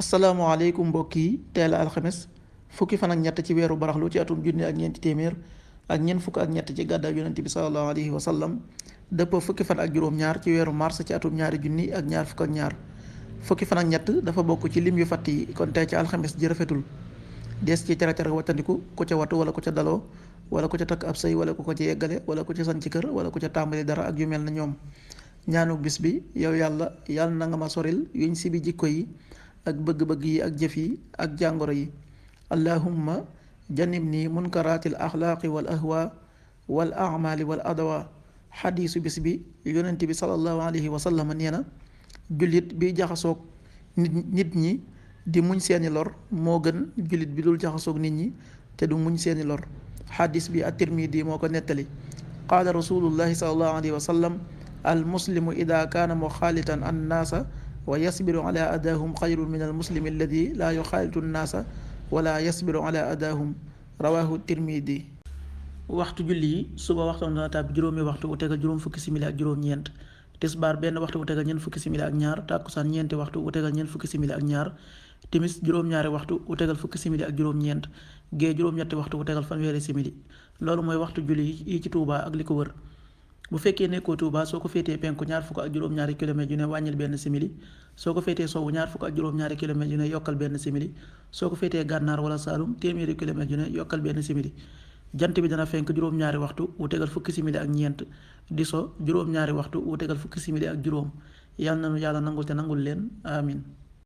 asalaamaaleykum mbokk yi teel a alxames fukki fan ak ñett ci weeru baraxlu ci atum junni ak ñeenti téeméer ak ñeent fukk ak ñett ci gàddaay yonent bi sallallahu alayhi wa sallam dëppoo fukki fan ak juróom-ñaar ci weeru mars ci atum ñaari junni ak ñaar fukk ak ñaar fukki fan ak ñett dafa bokk ci lim yu fàtt yi kon tey ci alxames ji rafetul des ci tere wattandiku ku ca wattu wala ku ca daloo wala ku ca takk ab sëy wala ku ko ci yeggale wala ku ca sañ ci kër wala ku ca tàmbali dara ak yu mel na ñoom ñaanu bis bi yow yàlla na nga ma soril yuñ si bi jikko yi ak bëgg-bëgg yi ak jëf yi ak jàngoro yi allahumma janib nii munkaraatil axlaaqi wal ahwa wal amali wal adawa xadiisu bis bi yonent bi sallallahu alayhi wa sallam nee na jullit bi jaxasoog nit ñi di muñ seeni lor moo gën jullit bi dul jaxasoog nit ñi te du muñ seeni lor xadiis bi at-Tirmidi moo ko nettali qaala rasulullahi sallallahu alayhi wa sallam al muslimu ida kaana muxaalitan an naasa wa yasbiru ala adaahum xayrun min al muslimi alladi laa yuxaalitu nnaasa wala yasbiru ala adaahum rawahu tirmidi. waxtu julli yi suba waxtu dana tàbbi juróomi waxtu wu tegal juróom fukki simili ak juróom-ñeent tisbaar benn waxtu wu tegal ñeent fukki simili ak ñaar tàkkusaan ñeenti waxtu wu tegal ñeent fukki simili ak ñaar timis juróom-ñaari waxtu wu tegal fukki simili ak juróom-ñeent gee juróom-ñetti waxtu wu tegal fanweeri simili loolu mooy waxtu julli yi ci Tuubaa ak li ko wër. bu fekkee nekkoo Tuuba soo ko féetee penku ñaar fukk ak juróom-ñaari kilomètres yu ne wàññil benn simili soo ko féetee sowwu ñaar fukk ak juróom-ñaari kilomètres yu ne yokkal benn simili soo ko féetee gànnaar wala Saalum téeméeri kilomètres yu ne yokkal benn simili jant bi dana fenk juróom-ñaari waxtu wu tegal fukki simili ak ñeent di so juróom-ñaari waxtu wu tegal fukki simili ak juróom yàlla na nu yàlla nangul te nangul leen amin